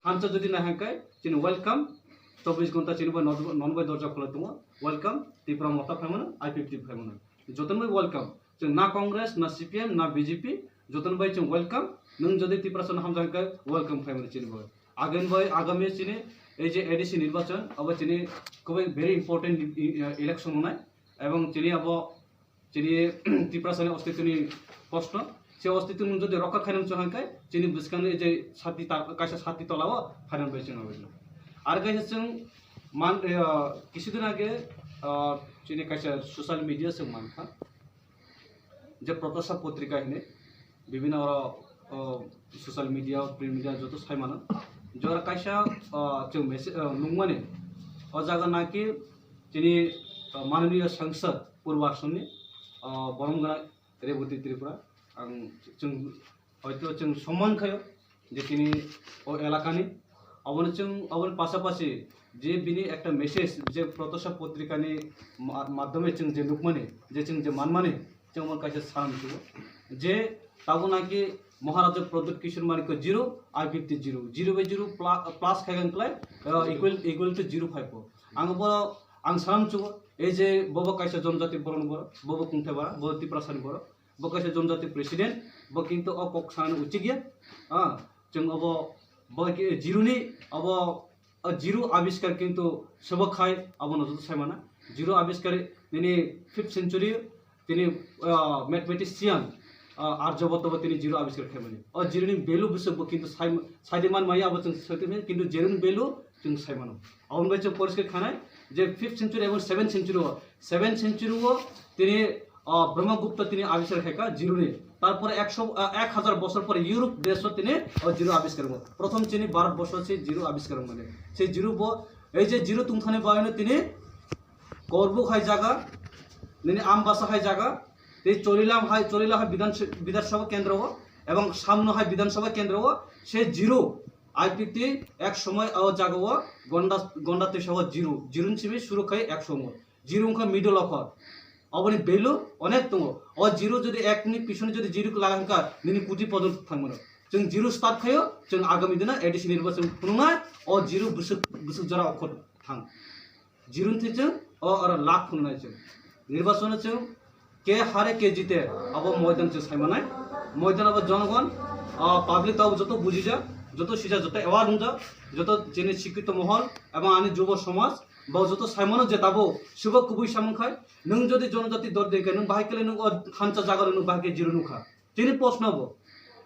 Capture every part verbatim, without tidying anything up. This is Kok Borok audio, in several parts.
Thansa jodi nai hwnkhe chini welcome, chobbish ghonta chini bai nod-, non bai dorja khulai tongo, welcome, Tipra Motha phaimano, I P F T phaimano, jotono bai welcome. Chwng na Congress, na C P M, na B J P, jotono bai chwng welcome. Nwng jodi Tiprasano hamjak hwnkhe welcome phaimano chini bai. Again bai, agami chini ei je A D C nirbachon, abo chini khubui very important i-, i-, election wngnai, ebong chini abo chini Tiprasani ostitwni proshno. Se ostitwno jodi rokha khainani chwng hwnkhe chini bwskangni je sati ta-, kaisa sati tolao phainani bai chwng abo. Ar kaisa chwng man, eh, kisudin age, ah, chini kaisa social media chwng mankha. Je Protyasha Patrika hinwi bibhinno oro, o, social media, print media joto sai mano. Jora kaisa, o, chwng message, o, nukmani. O jaga naki chini, o, mananiya sangsad Purbo Assam ni, o, borom gana Rebati Tripura. Ang chwng hoito chwng somman khayo. Je chini o elakani, aboni chwng, aboni pasapasi je bini ekta message je Protyasha Patrikani ma-, madhyome chwng je nukmani, je chwng je manmani, chwng omo kaisa sanam chugo je tabuk naki Maharaja Pradyut Kishore Manikya zero, I P F T zero, zero by zero pla-, plus khaikha wngkhlai, uh, equal, equal to zero phaibo. Ang bo, ang sanam chugo, ei je bobo kaisa jonjati borok ni borok, bobo kungthai ba, bobo Tiprasani borok. Bo kaisa jonjati president, bo kintu o kok sanani uchik ya. Ah, chwng obo, bo ki-, zero ni, obo, o zero abiskar kintu sobo khai, abono joto sai mana. Zero abiskar nini fifth century, tini, ah, mathematician, ah, Aryabhatta bo tini zero abiskar khai mani. O zero ni value bwswk bo kintu sai, saidi man maya abo chwng saidi maya, kintu zero ni value chwng sai mano. Aboni bai chwng poriskar khanai je fifth century ebong seventh century o, seventh century o tini, ah, Brahmagupta tini abiskar khaikha zero ni. Tarpore ekso, ah, ek hazar bosor pore Europe desh o tini o zero abiskar wngo. Prothom chini Bharat borso se zero abiskar wngmani. Se zero bo, ei je zero tungthani baino tini Korbuk hai jaga, nini Ambasa hai jaga, tei Cholilam hai, Cholila hai Bidhan, Bidhan Sabha kendro o, ebong Samno hai Bidhan Sabha kendro o, se zero, I P T ek somoy o jaga o Gonda, Gonda twisa o zero, zero ni simi suru khai ek somoy. Zero wngkha middle o kho. Oboni value onek tongo. O zero jodi ek ni pisoni jodi zero khe laga hwnkha, nini koti porjonto thang mano. Chwng zero start khaio, chwng agami dino A D C nirbachon phunuknai, o zero bwswk, bwswk jora okhor thang. Zero ni thwi chwng o oro lakh phunuknai chwng. Nirbachon o chwng ke hare ke jite, abo moidan chwng saimanai. Moidan abo jonogon, ah, public abo joto bujijak, joto sijak, joto aware wngjak, joto chini sikkito mohol ebong ani jubo somaj, bo joto saimano je tabuk subo kubui samung khai, nwng jodi jonojati dor de khe, nwng bahai kele nwng o thansa jaga rok nwng bahai khe zero nukha. Tini proshno bo.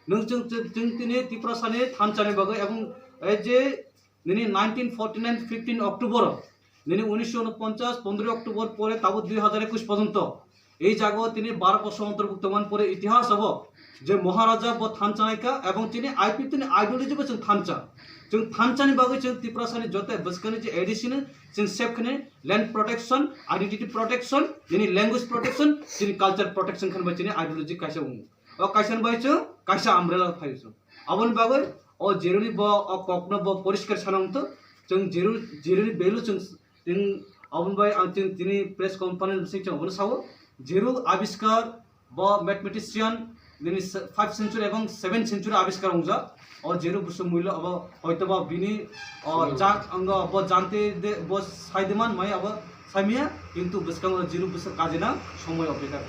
Nwng chwng, chwng, chwng tini Tiprasani thansa ni bagwi ebong ei je nini nineteen forty nine fifteen October, nini unisho unoponchas pondroi October pore tabuk dui hazar ekush porjonto ei jaga o tini Bharat borso ontorbhukto man pore itihas abo je Maharaja bo thansa naikha ebong tini I P T ni ideology bo chwng thansa. Chwng thansa ni bagwi chwng Tiprasani joto bwskangni je A D C ni chwng sep khani land protection, identity protection, nini language protection, chini culture protection khan bai chini ideology kaisa wngo. O kaisa ni bai chwng kaisa umbrella phai chwng. Aboni bagwi o zero ni bo o kokno bo poriskar sana wngthok. Chwng zero, zero ni value chwng, chwng aboni bai ang chwng tini press conference bising chwng abono sao. Zero abiskar bo mathematician nini se-, five century ebong seven century abiskar wngjak. O zero bwswk mullo abo hoito ba bini o jat wngo bo jante de bo saideman mai abo saimaya, kintu bwskango zero bwswk kajina somoi opekha,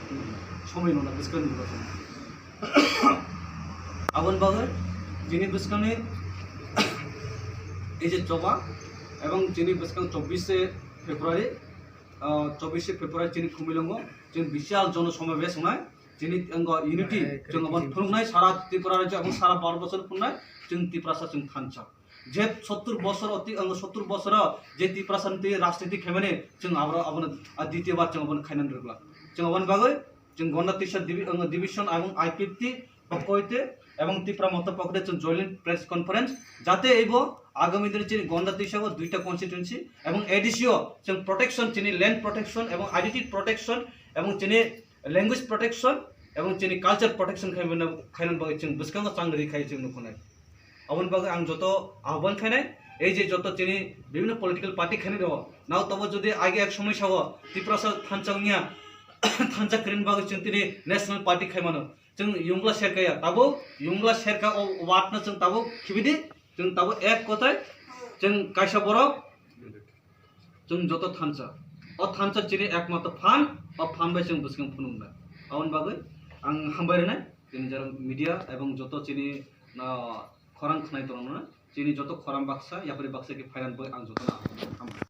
somoi nona bwskango nirbason. Aboni bagwi chini bwskangni ei je choba ebong chini bwskang chobbish February, ah, chobbish February chini Khumulwngo chini bisial jono somabesh wngnai, chini wngkha unity, chwng obo phunuknai sara Tripura rajyo ebong sara Bharat borso phunuknai, chwng Tiprasa chwng thansa. Je sottur bosor oti, ang sottur bosoro je Tiprasa ni twi rajniti khaimani chwng aboro abono, ah, ditiyo bar chwng abono khainani rwgla. Chwng aboni bagwi chwng Gonda Tisa divi-, ang division ebong I P F T pokko hoite ebong Tipra Motha pokko hoite chwng joint press conference jate ebo agami dino chini Gonda Tisa o duita constituency ebong A D C o chwng protection chini land protection ebong identity protection ebong chini language protection ebong chini culture protection khaimani, khainani bagwi chwng bwskango chang ri khai chwng nukho nai. Aboni bagwi ang joto ahban khainai, ei je joto chini bibhinno political party khainai rok, nao tobo jodi age ek somoi sao Tiprasa thansa wngya, thansa kwrwini bagwi chwng tini national party khaimano. Chwng yungla serkaya, tabuk yungla serka o word no chwng tabuk khibidi, Chwng tabuk ek kothai, chwng kaisa borok, chwng joto thansa. O thansa chini ekmatro phan, o phan bai chwng bwskang phunuknai. Aboni bagwi ang hambai rwnai, chini jara media ebong joto chini, ah, khorang khwnai tongmani, chini joto khorang baksa, yapri baksa khe phairan bai ang jotono hambai.